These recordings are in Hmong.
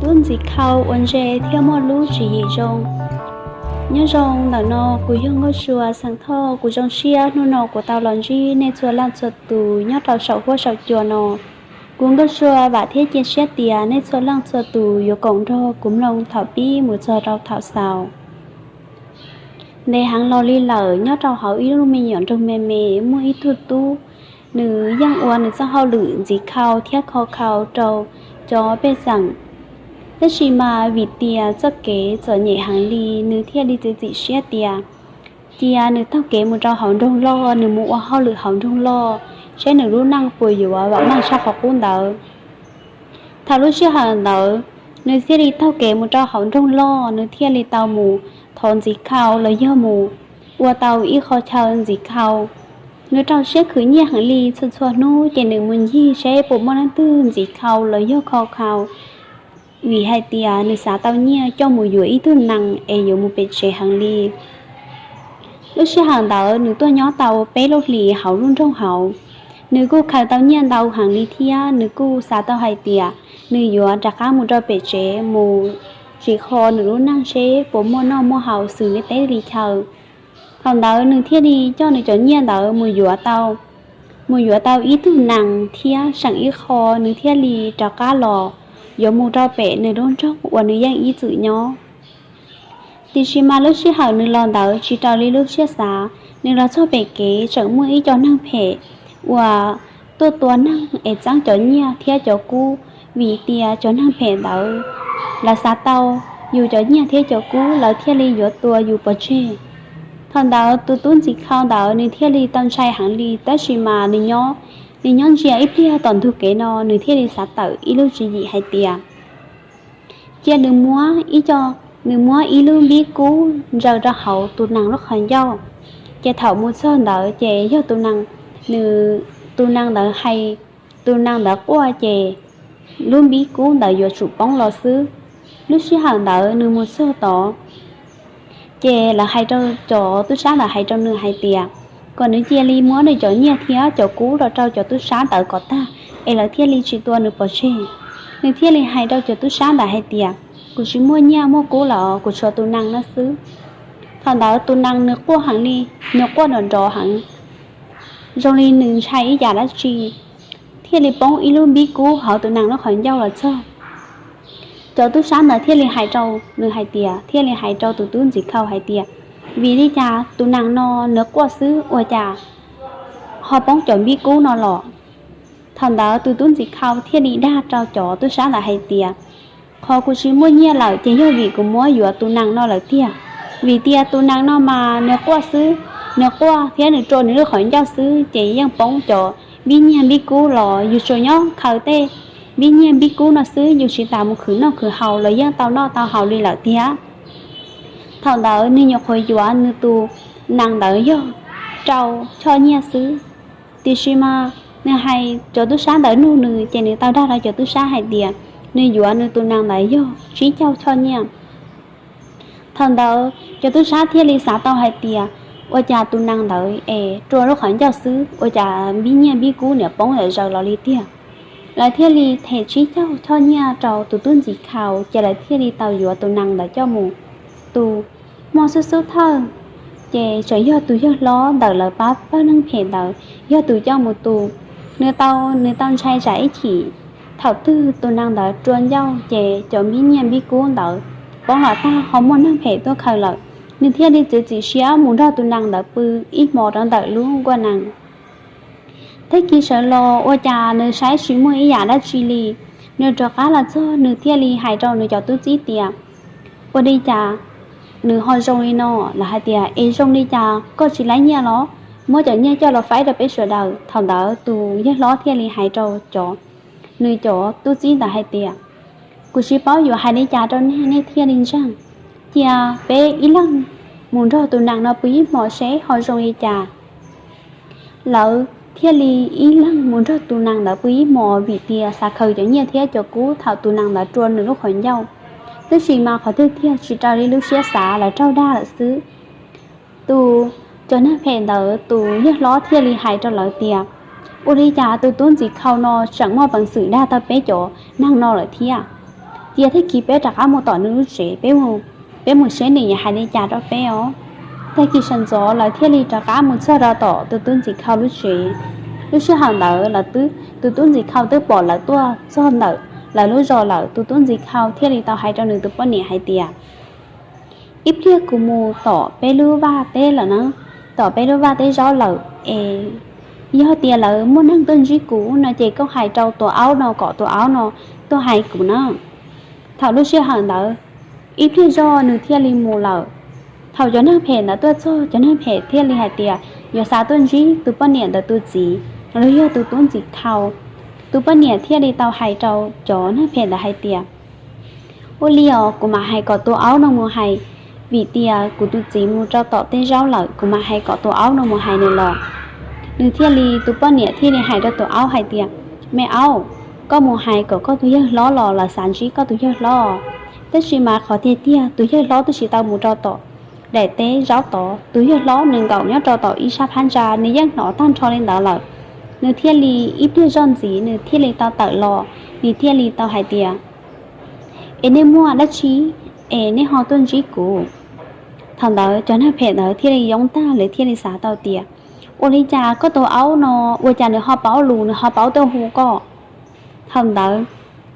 Tub ntxiv khau uas ntse thiab muaj lub tswv yim zoo. Nyob zoo ntawm no kuv yog Nkauj Sua Xeem Thoj. Kuv zoo siab hnub no kuv tau los ntsib nej txhua leej txhua tus nyob rau saum huab saum cua no. Kuv Nkauj Sua vam thiab cia siab tias nej txhua leej txhua tus yuav koom nrog kuv mloog thaum pib mus txog rau thaum xaus. Ntev heev los li lawm, nyob rau hauv ib lub me nyuam nroog me me muaj ib tug tub, nws yeej ua nws txoj hauj lwm ntxiv khau thiab kho khau rau cov pej xeem. Tab sis mas vim tias txoj kev txom nyem heev li, nws thiaj li txiav txim siab tias cia nws taug kev mus rau hauv nroog loj, nws mus ua hauj lwm hauv nroog loj, saib nws lub neej puas yuav vam meej tshaj qhov qub ntawd. Thaum lub sij hawm ntawd, nws thiaj li taug kev mus rau hauv nroog loj, nws thiaj li tau mus thov ntxiv khau los yog mus ua tau ib qho chaw ntxiv khau. Nws rau siab khwv nyiaj heev li, txhua txhua hnub ces nws mus ncig seb puas muaj leej twg ntxiv khau los yog kho khau, vim hais tias nws xav tau nyiaj coj mus yuav ib tug nees es yuav mus pem tsev heev li. Lub sij hawm ntawd nws tuaj nyob tau peb lub hlis hauv lub nroog hauv. Nws kuj khaws tau nyiaj ntau heev li thiab nws kuj xav tau hais tias nws yuav rov qab mus rau pem tsev mus tsim kho nws lub neej seb puas muaj noj muaj haus xws li teb li chaw. Thaum ntawd nws thiaj li coj nws cov nyiaj ntawd mus yuav tau, mus yuav tau ib tug nees thiab seem ib qho, nws thiaj li rov qab los yuav mus rau pem nws lub nroog uas nws yeej ib txwm nyob. Tiam sis mas lub sij hawm nws los ntawd tsis raws li lub siab xav, nws los txog pem kev tseem muaj ib co neeg phem uas tuaj tua neeg es txeeb cov nyiaj thiab cov kub, vim tias cov neeg phem ntawd lawv xav tau yus cov nyiaj thiab cov kub, lawv thiaj li yuav tua yus pov tseg. Thaum ntawd tus tub ntxiv khau ntawd nws thiaj li tau ntshai heev li, tab sis mas nws nyob, nws nyob ntsia ib pliag tom ntug kev no, nws thiaj li xav tawm ib lub tswv yim hais tias cia nws muab ib co, nws muab ib lub npib kub ntsaws rau hauv tus nees lub qhov ncauj, ces thaum mus txog ntawd ces yog tus nees, nws, tus nees ntawd hais, tus nees ntawd quaj ces lub npib kub ntawd yuav tsum poob los xwb. Lub sij hawm ntawd nws mus txog tod, ces lawv hais rau, cov tub sab ntawd hais rau nws hais tias kom nws cia li muab nws cov nyiaj thiab cov kub los rau cov tub sab ntawd kom tag, es lawv thiaj li tsis tua nws pov tseg. Nws thiaj li hais rau cov tub sab ntawd hais tias kuv tsis muaj nyiaj muaj kub lawm, kuv tshuav tus nees no xwb. Thaum ntawd tus nees nws quaj heev li, nws quaj nrov nrov heev, zoo li nws ntshai ib yam dab tsi, thiaj li poob ib lub npib kub hauv tus nees lub qhov ncauj los txog. Cov tub sab ntawd thiaj li hais rau nws hais tias, thiaj li hais rau tus tub ntxiv khau hais tias vim li cas tus nees no nws quaj xwb ua cas ho poob cov npib kub no los. Thaum ntawd tus tub ntxiv khau thiaj li dag rau cov tub sab ntawd hais tias qhov kuv tsis muaj nyiaj lawm ces yog vim kuv muab yuav tus nees no lawm tiag, vim tias tus nees no mas nws quaj xwb, nws quaj thiab nws rua nws lub qhov ncauj xwb ces yeej poob cov npib nyiaj npib kub los, yus tsuas nyob khaws tej npib nyiaj npib kub no xwb, yus tsis tas mus khwv noj khwv haus los yeej tau noj tau haus li lawm tiag. Thaum ntawd nws nyuam qhuav yuav nws tus nees ntawd yog rau choj nyiaj xwb. Tiam sis mas nws hais cov tub sab ntawd nug nws ces nws tau dag rau cov tub sab hais tias nws yuav nws tus nees ntawd yog tsib caug choj nyiaj. Thaum ntawd cov tub sab thiaj li xav tau hais tias ua cas tus nees ntawd es rua lub qhov ncauj xwb ua cas npib nyiaj npib kub niam poob ntawm zaws los li tiag. Lawv thiaj li them tsib caug choj nyiaj rau tus tub ntxiv khau ces lawv thiaj li tau yuav tus nees ntawd coj mus tu. Hmo xub xub thawj ces tseem yog tus yawg hlob ntawm lawv pab pawg neeg phem ntawd yog tus coj mus tu. Nws tau, nws tau ntshai tsam ib chim thaum twg tus nees ntawd rua ncauj ces cov npib nyiaj npib kub ntawd poob los tag ho muaj neeg phem tuaj khaws lawm. Nws thiaj li txiav txim siab mus nrog tus nees ntawd pw ib hmo rau ntawm lub nkuaj nees. Tag kis sawv los ua cas nws saib tsis muaj ib yam dab tsi li. Nws rov qab los txog nws thiaj li hais rau nws cov tub txib tias ua li cas nws ho zoo li no. Lawv hais tias es zoo li cas koj tsis laib nyiaj los, muab cov nyiaj coj los faib rau peb sawv daws. Thaum ntawd tus yawg hlob thiaj li hais rau cov, nws cov tub txib ntawd hais tias kuv tsis paub yuav hais li cas rau nej, nej thiaj li ntseeg. Cia peb ib leeg mus nrog tus nees no pw ib hmo seb ho zoo li cas. Lawv thiaj li ib leeg mus nrog tus nees ntawd pw ib hmo vim tias xav khaws cov nyiaj thiab cov kub thaum tus nees ntawd rua nws lub qhov ncauj. Tab sis mas qhov tiag tiag tsis raws li lub siab xav, lawv raug dag lawm xwb. Tus, cov neeg phem ntawd tus yawg hlob thiaj li hais rau lawv tias ua li cas tus tub ntxiv khau no tseem muaj peev xwm dag tau peb cov neeg no lawm thiab. Cia tag kis peb rov qab mus tom nws lub tsev, peb mus, peb mus seb nws yuav hais li cas rau peb os. Tag kis sawv ntxov lawv thiaj li rov qab mus txog rau tom tus tub ntxim khau lub tsev. Lub sij hawm ntawd lawv twb, tus tub ntxim khau twb pom lawv tuaj txog ntawm lawv lub zos lawm. Tus tub ntxim khau thiaj li tau hais rau nws tus poj niam hais tias, ib pliag kuv mus tom peb lub vaj teb lawm na, tom peb lub vaj teb zaub lawm es yog tias lawv muaj neeg tuaj ntsib kuv no ces koj hais rau tus aub no kom tus aub no tuaj hais kuv na. Thaum lub sij hawm ntawd, ib pliag zoj nws thiaj li mus lawm. Thaum cov neeg phem ntawd tuaj txog, cov neeg phem thiaj li hais tias yuav xav tuaj ntsib tus poj niam ntawd tus txiv los yog tus tub ntxim khau. Tus poj niam thiaj li tau hais rau cov neeg phem ntawd hais tias, ua li os, kuv mam hais kom tus aub no mus hais, vim tias kuv tus txiv mus rau tom tej zaub lawm, kuv mam hais kom tus aub no mus hais nws los. Nws thiaj li, tus poj niam thiaj li hais rau tus aub hais tias, me aub, koj mus hais kom koj tus yawg hlob los, lawv xav ntsib koj tus yawg hlob. Tab sis mas qhov tiag tiag tus yawg hlob twb tsis tau mus rau tom daim teb zaub tod, tus yawg hlob nws nkaum nyob rau tom ib sab phab ntsa, nws yeej hnov tag nrho li ntawd lawm. Nws thiaj li, ib pliag zoj ntxiv nws thiaj li tau tawm los, nws thiaj li tau hais tias, es nej muaj dab tsi es nej ho tuaj ntsib kuv? Thaum ntawd cov neeg phem ntawd thiaj li yoob tag, lawv thiaj li xav tau tias, ua li cas koj tus aub no ua cas nws ho paub lus, nws ho paub tuaj hu koj? Thaum ntawd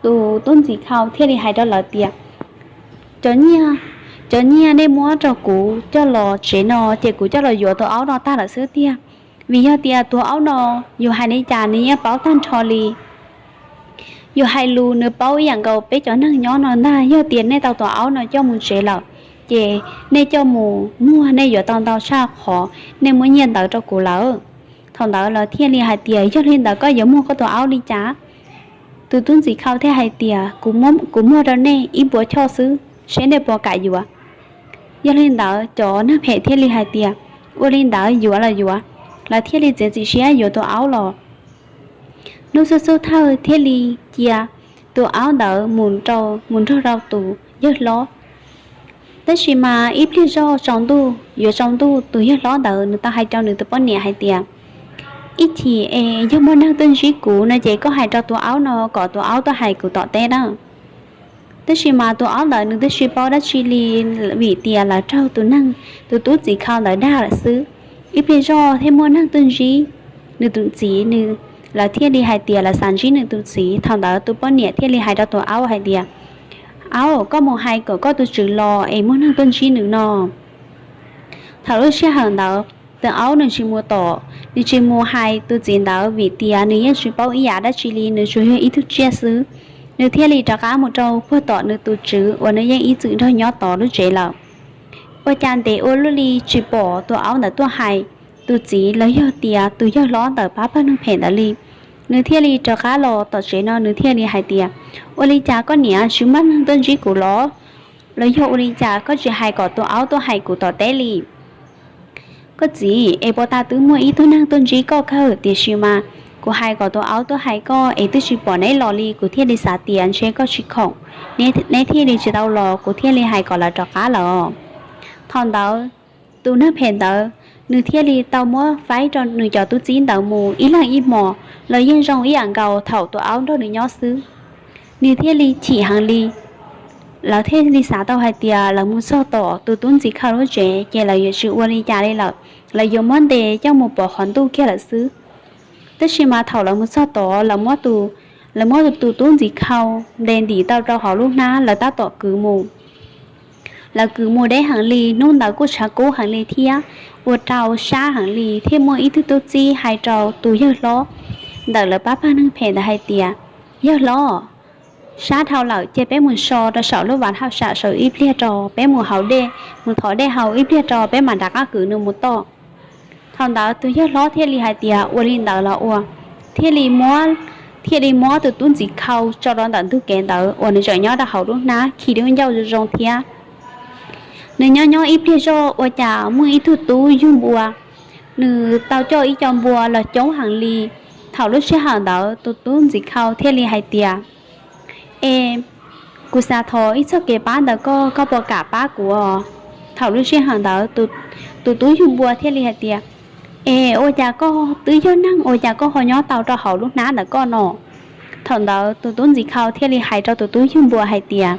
tus tub ntxim khau thiaj li hais rau lawv tias, cov nyiaj, cov nyiaj nej muab rau kuv coj los tsev no ces kuv coj los yuav tus aub no tag lawm xwb tiag. Vim yog tias tus aub no yus hais li cas nws yeej paub tag nrho li. Yus hais lus nws paub ib yam nkaus peb cov neeg nyob no ntag. Yog tias nej tau tus aub no coj mus tsev lawm, ces nej coj mus muag nej yuav tau ntau tshaj qhov nej muab nyiaj ntawd rau kuv lawm. Thaum ntawd lawv thiaj li hais tias, yog li ntawd koj yuav muag koj tus aub li cas? Tus tub ntxim khau thiaj hais tias, kuv muab, kuv muag rau nej ib puas choj xwb, seb nej puas kam yuav. Yog li ntawd cov neeg phem thiaj li hais tias, ua li ntawd yuav los yuav. Lawv thiaj li txiav txim siab yuav tus aub los. Hnub xub xub thawj thiaj li cia tus aub ntawd mus rau, mus nrog rau tus yawg hlob. Tab sis mas ib pliag zoj tsaus ntuj, yuav tsaus ntuj tus yawg hlob ntawd nws tau hais rau nws tus poj niam hais tias, ib chim es yog muaj neeg tuaj ntsib kuv no ces koj hais rau tus aub no kom tus aub tuaj hais kuv tom teb na. Tab sis mas tus aub ntawd nws twb tsis paub dab tsi li, vim tias lawv raug tus neeg, tus tub ntxim khau ntawd dag lawm xwb. Ib pliag zoj thiaj muaj neeg tuaj ntsib nws tus txiv, nws, lawv thiaj li hais tias lawv xav ntsib nws tus txiv. Thaum ntawd tus poj niam thiaj li hais rau tus aub hais tias, aub, koj mus hais kom koj tus tswv los es muaj neeg tuaj ntsib nws no. Thaum lub sij hawm ntawd tus aub nws tsis mus tom, nws tsis mus hais tus txiv ntawd vim tias nws yeej tsis paub ib yam dab tsi li, nws tsuas yog ib tug tsiaj xwb. Nws thiaj li rov qab mus rau puag tom nws tus tswv uas nws yeej ib txwm nrog nyob tom lub tsev lawm. Ua cas ntev ua luaj li tsis pom tus aub ntawd tuaj hais tus txiv los yog tias tus yawg hlob ntawm pab pawg neeg phem ntawd li. Nws thiaj li rov qab los tom tsev no, nws thiaj li hais tias, ua li cas koj niam, tsis muaj neeg tuaj ntsib kuv los? Los yog ua li cas koj tsis hais kom tus aub tuaj hais kuv tom teb li? Koj txiv, es puag ta twb muaj ib tug neeg tuaj ntsib koj kawg, tiam sis mas kuv hais kom tus aub tuaj hais koj es twb tsis pom neb los li, kuv thiaj li xav tias ntshe koj tsis khoom, neb thiaj li tsis tau los, kuv thiaj li hais kom lawv rov qab lawm. Thaum ntawd tus neeg phem ntawd nws thiaj li tau muab faib rau nws cov tub txib ntawd mus ib leeg ib hmos, los yeej zoo ib yam nkaus thaum tus aub nrog nws nyob xwb. Nws thiaj li chim heev li. Lawv thiaj li xav tau hais tias lawv mus txog tom tus tub ntxiv khawv lub tsev ces lawv yuav tsis ua li cas li lawm, lawv yuav muab ntes coj mus pov qhov ntuj kiag lawm xwb. Tab sis mas thaum lawv mus txog tod, lawv muab tus, lawv muab tus tub ntxiv khau ntes ntim tau rau hauv lub hnab, lawv tab tom kwv mus. Lawv kwv mus deb heev li, hnub ntawd kuj tshav kub heev li thiab, ua rau sab heev li, thiaj muaj ib tug tub txib hais rau tus yawg hlob ntawm lawv pab pawg neeg phem ntawd hais tias, yawg hlob, sab dhau lawm, cia peb mus so rau saum lub vaj hauj sam saud ib pliag tso, peb mus haus dej, mus thov dej haus ib pliag tso, peb mam rov qab kwv nws mus tom. Thaum ntawd tus yawg hlob thiaj li hais tias, ua li ntawd los ua. Thiaj li muab, thiaj li muab tus tub ntxiv khau tso rau ntawm ntug kev ntawd uas nws tseem nyob rau hauv lub hnab khi lub ncauj zoo zoo thiab. Nws nyob nyob ib pliag zoj ua cas muaj ib tug tub yug npua, nws tau coj ib co npua los coob heev li. Thaum lub sij hawm ntawd tus tub ntxiv khau thiaj li hais tias, es kuv xav thov ib txoj kev pab ntawm koj, koj puas kam pab kuv os? Thaum lub sij hawm ntawd tus tub yug npua thiaj li hais tias, es ua cas koj twb yog neeg ua cas koj ho nyob tau rau hauv lub hnab ntawm koj no? Thaum ntawd tus tub ntxiv khau thiaj li hais rau tus tub yug npua hais tias,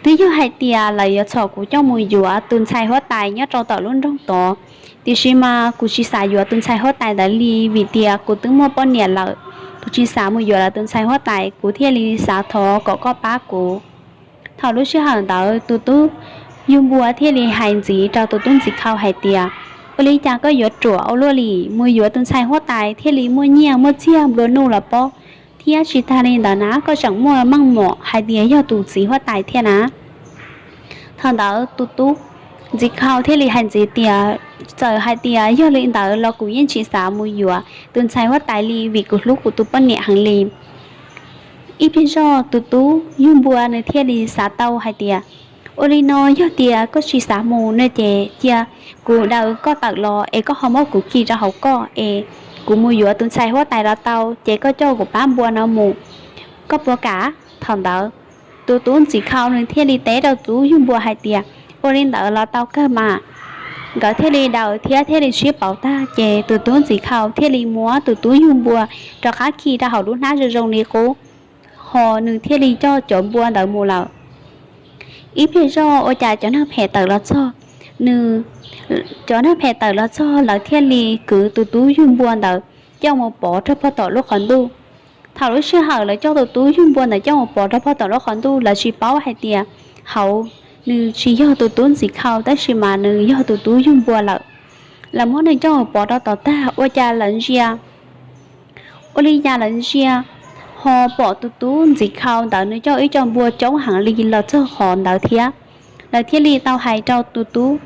twb yog hais tias lawv yuav txhom kuv coj mus yuav tus ntxhais huab tais nyob rau tom lub nroog tod, tiam sis mas kuv tsis xav yuav tus ntxhais huab tais ntawd li vim tias kuv twb muaj poj niam lawm. Kuv tsis xav mus yuav lawv tus ntxhais huab tais, kuv thiaj li xav thov kom koj pab kuv. Thaum lub sij hawm ntawd tus tub yug npua thiaj li hais ntxiv rau tus tub ntxiv khau hais tias, ua li cas koj yuav ruam ua luaj li, mus yuav tus ntxhais huab tais thiaj li muaj nyiaj muaj txiag nplua nuj los pob, thiab tsis tas li ntawd na koj tseem muaj meej mom hais tias yog tus txiv huab tais thiab na. Thaum ntawd tus tub ntxiv khau thiaj li hais ntxiv tias, txawm hais tias yog li ntawd los kuv yeej tsis xav mus yuav tus ntxhais huab tais li vim kuv hlub kuv tus poj niam heev li. Ib pliag zoj tus tub yug npua nws thiaj li xav tau hais tias, ua li no yog tias koj tsis xav mus no ces cia kuv daws koj tawm los es koj ho muab kuv khi rau hauv koj es kuv mus yuav tus ntxhais huab tais los tau ces koj coj kuv pab npua no mus, koj puas kam? Thaum ntawd tus tub ntxiv khau nws thiaj li teb rau tub yug npua hais tias, ua li ntawd los tau kawg mas. Nkawd thiaj li daws thiab thiaj li sib pauv tag ces tus tub ntxiv khau thiaj li muab tus tub yug npua rov qab khi rau hauv lub hnab zoo zoo li qub, ho nws thiaj li coj cov npua ntawd mus lawm. Ib pliag zoj ua cas cov neeg phem tawm los txog, nws, cov neeg phem tawm los txog lawv thiaj li kwv tus tub yug npua ntawd coj mus pov rau pog tom lub qhov ntuj. Thaum lub sij hawm lawv coj tus tub yug npua ntawd coj mus pov rau pog tom lub qhov ntuj lawv tsis paub hais tias hauv nws tsis yog tus tub ntxiv khau tab sis mas nws yog tus tub yug npua lawm. Lawv muab nws coj mus pov rau tom tag ua cas lawv ntsia, ua li cas lawv ntsia ho pom tus tub ntxiv khau ntawd nws coj ib co npua coob heev li los txog qhov ntawd thiab. Lawv thiaj li tau hais rau tus tub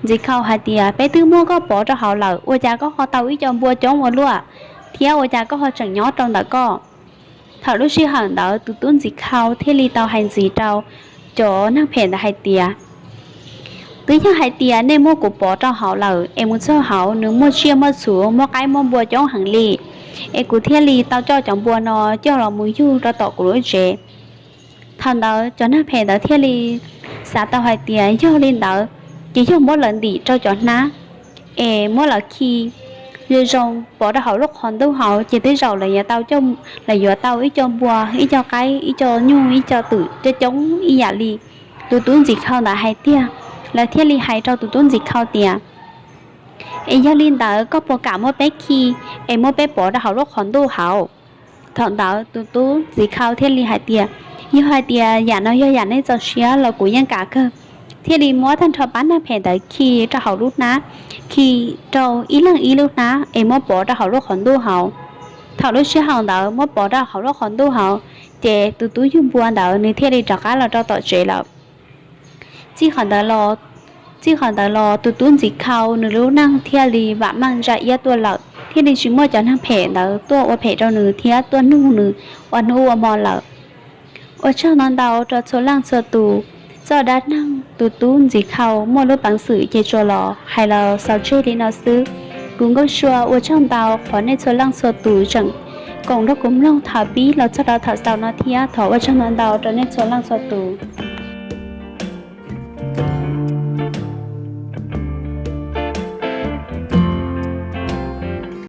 ntxiv khau hais tias, peb twb muab koj pov rau hauv lawm ua cas koj ho tau ib co npua coob ua luaj, thiab ua cas koj ho tseem nyob rau ntawm koj? Thaum lub sij hawm ntawd tus tub ntxiv khau thiaj li tau hais ntxiv rau cov neeg phem ntawd hais tias, twb yog hais tias nej muab kuv pov rau hauv lawm es mus txog hauv nws muaj tsiaj muaj txhu muaj qaib muaj npua coob heev li, es kuv thiaj li tau coj cov npua no coj los mus yug rau tom kuv lub tsev. Thaum ntawd cov neeg phem ntawd thiaj li xav tau hais tias yog li ntawd ces yog muab lawv ntim rau cov hnab es muab lawv khi zoo zoo pov rau hauv lub qhov ntuj hauv ces tej zaum lawv yuav tau, lawv yuav tau ib co npua, ib co qaib, ib co nyuj, ib co twm coob coob ib yam li tus tub ntxiv khau ntawd hais tiag. Lawv thiaj li hais rau tus tub ntxiv khau tias, es yog li ntawd koj puas kam muab peb khi es muab peb pov rau hauv lub qhov ntuj hauv? Thaum ntawd tus tub ntxiv khau thiaj li hais tias, yog hais tias yam no yog yam nej txaus siab los kuv yeej kam kawg. Thiaj li muab tag nrho pab neeg phem ntawd khi rau hauv lub hnab, khi rau ib leeg ib lub hnab es muab pov rau hauv lub qhov ntuj hauv. Thaum lub sij hawm ntawd muab pov rau hauv lub qhov ntuj hauv, ces tus tub yug npua ntawd nws thiaj li rov qab los rau tom tsev lawm. Txij qhov ntawd los, txij qhov ntawd los tus tub ntxiv khau nws lub neej thiaj li vam meej ntsa iab tuaj lawm, thiaj li tsis muaj cov neeg phem ntawd tuaj ua phem rau nws thiab tuaj nug nws ua hnub ua hmo lawm. Ua tsaug ntau ntau rau txhua leej txhua tus, txoj dab neeg tus tub ntxiv khau muaj lub peev xwm ces tsuas los hais los xaus tseg li no xwb. Kuv Nkauj Sua ua tsaug ntau qhov nej txhua leej txhua tus tseem koom nrog kuv mloog thaum pib los txog rau thaum xaus no thiab thov ua tsaug ntau ntau rau nej txhua leej txhua tus.